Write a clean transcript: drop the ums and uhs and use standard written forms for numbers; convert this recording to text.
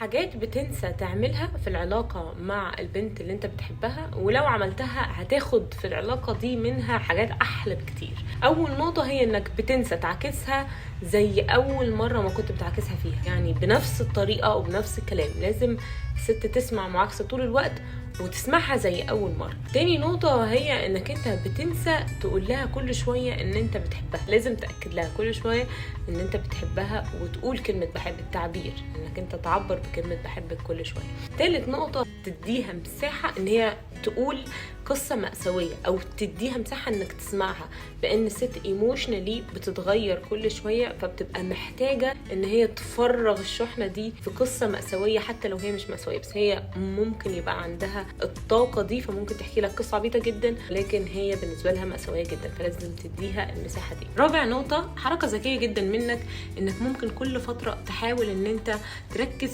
حاجات بتنسى تعملها في العلاقة مع البنت اللي انت بتحبها، ولو عملتها هتاخد في العلاقة دي منها حاجات احلى بكتير. اول نقطة هي انك بتنسى تعاكسها زي اول مرة ما كنت بتعاكسها فيها، يعني بنفس الطريقة وبنفس الكلام. لازم الست تسمع معاكسة طول الوقت وتسمعها زي اول مرة. تاني نقطة هي انك انت بتنسى تقول لها كل شوية ان انت بتحبها. لازم تأكد لها كل شوية ان انت بتحبها وتقول كلمة بحب، التعبير انك انت تعبر بكلمة بحبك كل شوية. تالت نقطة، تديها مساحة ان هي تقول قصة مأساوية او تديها مساحة انك تسمعها، لان الست emotionally بتتغير كل شوية، فبتبقى محتاجة ان هي تفرغ الشحنة دي في قصة مأساوية، حتى لو هي مش مأساوية، بس هي ممكن يبقى عندها الطاقة دي، فممكن تحكي لك قصة عبيطة جدا لكن هي بالنسبة لها مأساوية جدا، فلازم تديها المساحة دي. رابع نقطة، حركة ذكية جدا منك، انك ممكن كل فترة تحاول ان انت تركز